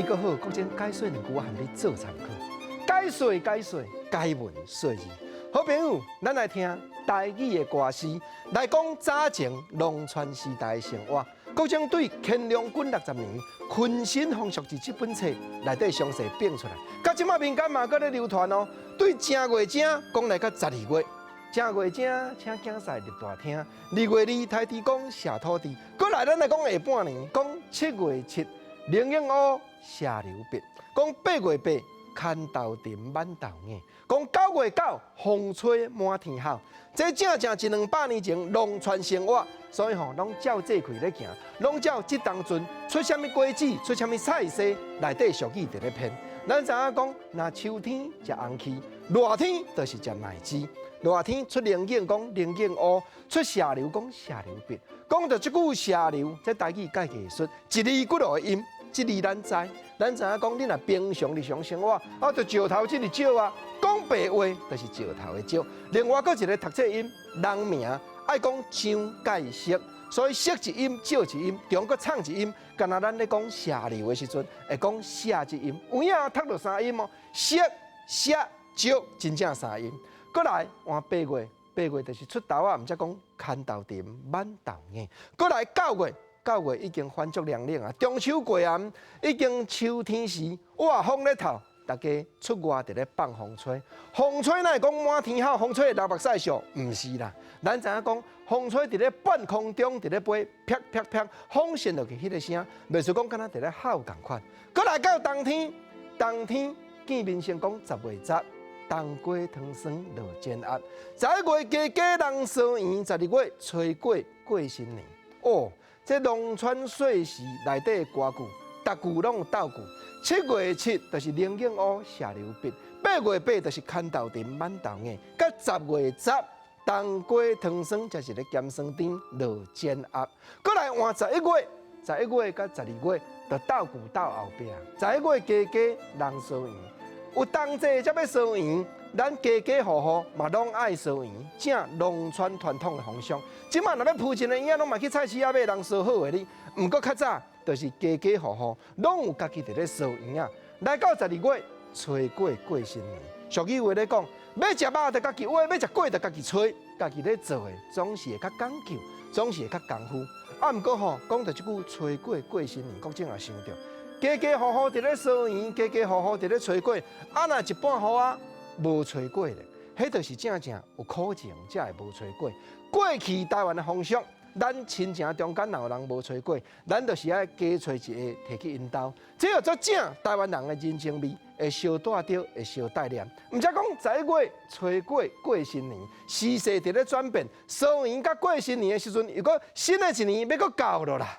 閣好，國珍解說兩句，我含你做參考。解說解說，解文說字。好朋友，咱來聽台語的歌詩，來講早前農村時代的生活。國珍對乾隆卷60年《坤新風俗誌》這本冊內底詳細編出來，到這馬民間嘛閣咧流傳哦。對正月正講來到12月，正月正請囝婿入大廳，2月2太地公謝土地，閣來咱來講下半年，講7月7靈應烏謝留筆，講8月8牽豆田挽豆芽，講9月9風吹滿天吼。這正正一兩百年前農村生活，所以吼攏照這氣咧行，攏照這當陣出啥物果子，出啥物菜色，內底俗語佇咧編。咱知影講，若秋天食紅薭，熱天就是食奶枝。熱天出龍井講龍井烏，出射流講射流筆。講著這句射流，這台語蓋藝術，一字幾落個音，這字咱知。咱知影講，你若平常日常生活，啊，就石頭這字石啊，講白話就是石頭的石。另外閣一個讀冊音，人名愛講蔣介石，所以石一音，石一音，中閣藏一音，敢若咱咧講射流的時陣，會講寫一音，有影讀著三音哦，石、寫、石，真正三音。閣來換八月，八月就是出豆仔，毋才講牽豆田挽豆芽。閣來九月。9月已經反足涼冷啊！中秋過啊，已經秋天時，哇，風咧透，大家出外佇咧放風吹。風吹哪會講滿天吼？風吹會流目屎數？毋是啦，咱知影講風吹佇咧半空中佇咧飛，啪啪啪，風扇落去彼个聲，袂輸講敢若佇咧吼仝款。閣來到冬天，冬天見面先講10月10，冬瓜糖霜落煎鴨。11月家家人相圓，12月炊粿過新年。哦。這農村歲時內底的歌句，逐句攏有鬥句。7月7就是靈應烏謝留筆，8月8就是牽豆田挽豆芽，佮10月10冬瓜糖霜，就是咧鹹酸甜落煎鴨。閣來換十一月，十一月佮12月就鬥句鬥後壁。十一月家家人相圓，有同齊才欲相圓。咱家家戶戶嘛攏愛相圓，正農村傳統的風俗。這馬若欲鋪一个椅仔，攏嘛去菜市仔買人燒好的呢。毋過較早就是家家戶戶攏有家己佇咧燒圓仔。來到十二月，炊粿過新年。俗語話咧講，欲食肉就家己煨，欲食粿就家己炊，家己咧做的總是會較講究，總是會較功夫。啊，毋過吼，講著這句炊粿過新年，國珍也想著，家家戶戶佇咧燒圓，家家戶戶佇咧炊粿，啊，若一半戶仔無炊粿咧，彼就是正正有苦情，才會無炊粿。過去台灣的風俗，咱親情中間若有人無炊粿，咱就是愛加揣一个提去𪜶兜。這叫做正台灣人的人情味，會相帶著，會相帶念。毋才講十一月炊粿過新年，時勢佇咧轉變，相圓佮過新年的時陣，又閣新的一年欲閣到囉啦。